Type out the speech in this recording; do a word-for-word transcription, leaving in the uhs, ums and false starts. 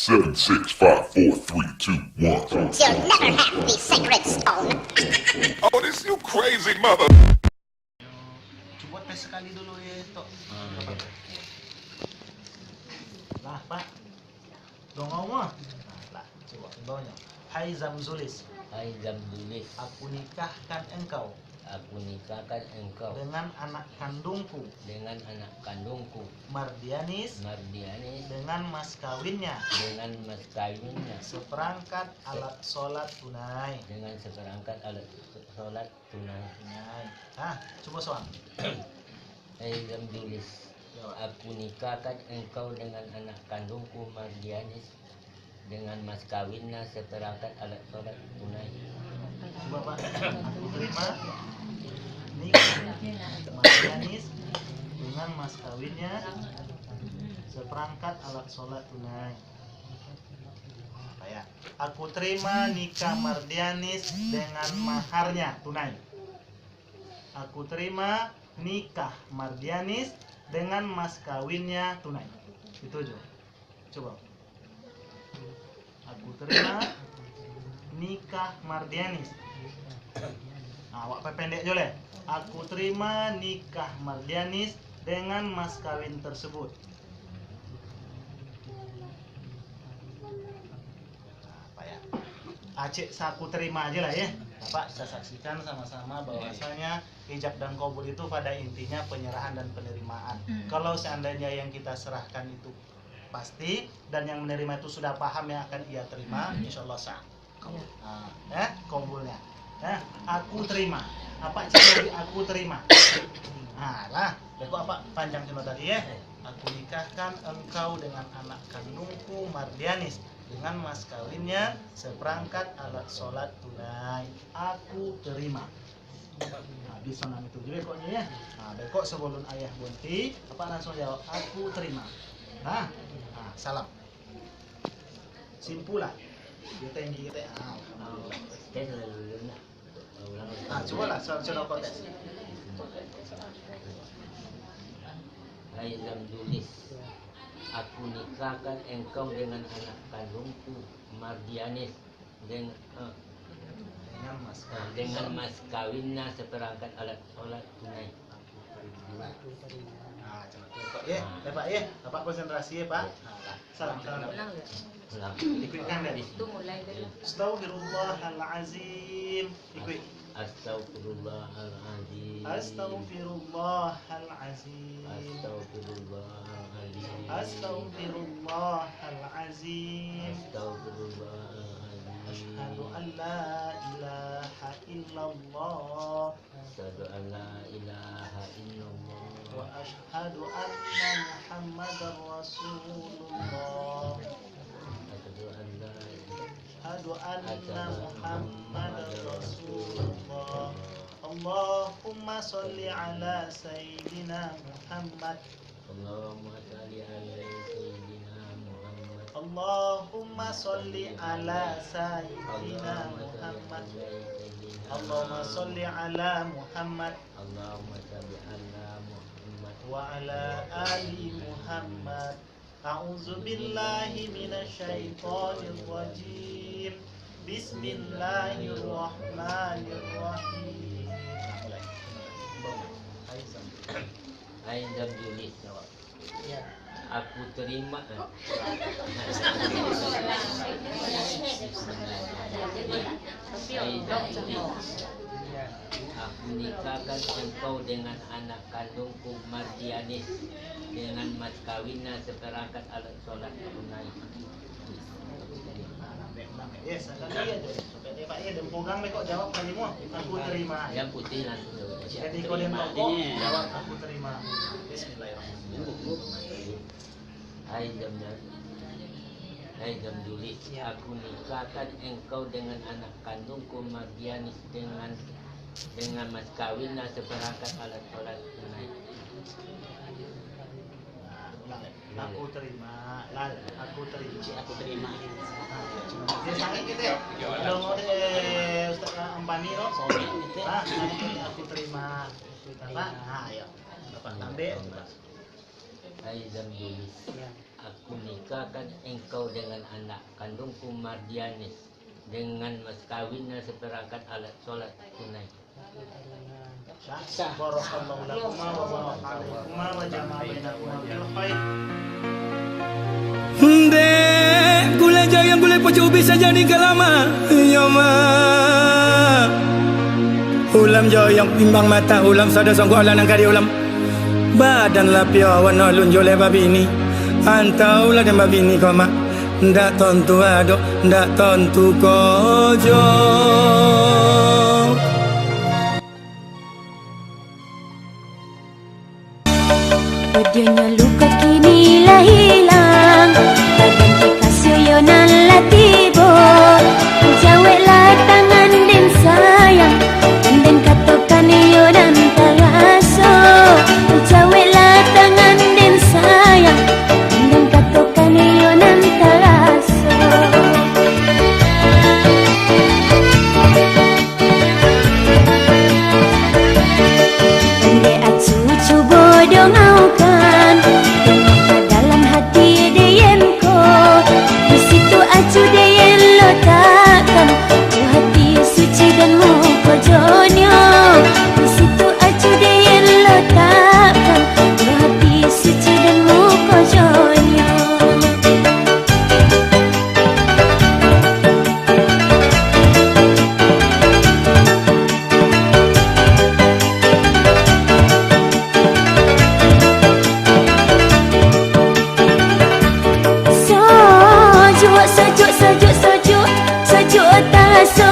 Seven, six, five, four, three, two, one. You'll never have the sacred stone. Oh, this you crazy mother. Cubo tes sakali dulu, yo, Tok. Ah, iyo. Lah, Pak. Dongau mah. Nah, lah, cubo, dongau. Hai Zamzulis. Hai Zamzulis. Aku nikahkan engkau. Aku nikahkan engkau. Dengan anak kandungku. Dengan anak kandungku. Mardianis. Mardianis. Dengan mas kawinnya. Dengan mas kawinnya. Seperangkat alat sholat tunai. Dengan seperangkat alat sholat tunai. Tunai. Ah, cubo soang. Hai Zamzulis, aku nikahkan engkau dengan anak kandungku Mardianis, dengan mas kawinnya seperangkat alat sholat tunai. Cubo, Pak. Aku terima nikah Mardianis dengan mas kawinnya seperangkat alat sholat tunai. Apa ya? Aku terima nikah Mardianis dengan maharnya tunai. Aku terima nikah Mardianis dengan mas kawinnya tunai. Itu jo. Cubo. Aku terima nikah Mardianis. Nah, awak pependek jo leh. Aku terima nikah Mardianis dengan mas kawin tersebut. Apa ya? Acik saku terima aja lah ya. Bapak bisa saksikan sama-sama bahwasanya ijab dan kabul itu pada intinya penyerahan dan penerimaan. Hmm. Kalau seandainya yang kita serahkan itu pasti dan yang menerima itu sudah paham yang akan ia terima, hmm, insya Allah sah. Iya. Ah, eh, kabulnya. Eh, aku terima. Apa ciri aku terima? Nah, lah, beko apa panjang cino tadi ya. Aku nikahkan engkau dengan anak kandungku Mardianis dengan mas kawinnya seperangkat alat sholat tunai. Aku terima. Nah, bisa nang itu juga kok ya. Nah, beko sebelum ayah berhenti, apa langsung jawab, "Aku terima." Nah, nah, salam. Simpul lah. Dia tinggi kita. Ah, alhamdulillah. Ah, cubolah, sudah, sudah kau tes. Hai Zamzulis, aku nikahkan engkau dengan anak kandungku, Mardianis, dengan, eh, dengan mas, eh, dengan mas kawinnya seperangkat alat sholat tunai. Ah, cakap tu, Pak, ya. Ah. Ya, Pak, ya. Bapak konsentrasi, ya, Pak. Ya. Ah, lah. Salam, salam. Ulang, ya. Ulang. Ikuikan, ya. Itu mulai dari. Astagfirullahalazim. Ikuik. Astagfirullahalazim. Astagfirullahalazim. Astagfirullahalazim. Astagfirullahalazim. Astagfirullahalazim. Asyhadu an la ilaha illallah. Asyhadu an la ilaha illallah. Wa asyhadu anna Muhammadar Rasulullah. Asyhadu an la ilaha Asyhadu anna Muhammadar Rasulullah. Allahumma shalli ala Sayyidina Muhammad. Allahumma shalli ala Sayyidina Muhammad. Allahumma shalli ala Sayyidina Muhammad. Allahumma shalli ala Muhammad. Allahumma shalli ala Muhammad. Wa ala ali Muhammad. A'udzubillahi minasyaitonirrajim. Bismillahirrahmanirrahim. Hai Zamzulis. Aku terima. Hai Zamzulis. Aku nikahkan engkau dengan anak kandungku Mardianis dengan mas kawinnya seperangkat alat sholat tunai. Yes, sakali aja. Sampai dia, Pak, ya, dan pegang, Pak, jawab kalimat, "Aku terima." Yang putih langsung jawab. Jadi, kau dan pokok, jawab, "Aku terima." Bismillahirrahmanirrahim. Hai Zamzam, hai Zamzulis, aku nikahkan engkau dengan anak kandungku Mardianis dengan, dengan mas kawin dan seperangkat alat sholat tunai. Nah, ulang, ya. Aku terima, Lal, aku terima. Cik, aku terima. Nah, dia sangat gitu ya. Kalau mau deh, Ustaz Ampani, loh. Soalnya gitu ya. Ah, sangat gitu, aku terima. Aku terima. Nah, ayo. Bapak tambah. Hai Zamzulis. Ya. Aku nikahkan engkau dengan anak kandungku Mardianis, dengan mas kawin dan seperangkat alat sholat tunai. Sah. Barakallahu lakuma wa baraka alaikuma wa jama'a bainakuma bil khair. Ndek gulai jariang, gulai pucuak ubi sajo di kalama, iyo ma. Ulam jariang pimbang mata, ulam sada songkok alah nan kari ulam. Badan lapia wano lunjo leh babini, antaulah den babini ko mak, ndak tontu ado, ndak tontu kojo. Odonyo luko kini lah ilang, baganti kasio yo nan lah tibo. Jaweklah tangan den sayang, den katokan iyo nan taraso. Jaweklah tangan den sayang, den katokan iyo nan taraso. Dek acu cubo dongaukan, tengok ka dalam hati deyen ko. Di situ acu deyen lotakkan, jo hati suci dan muko jonyo. Di situ acu deyen lotakkan, jo hati suci dan muko jonyo. Sajuak, sajuak, sajuak, sajuak, sajuak taraso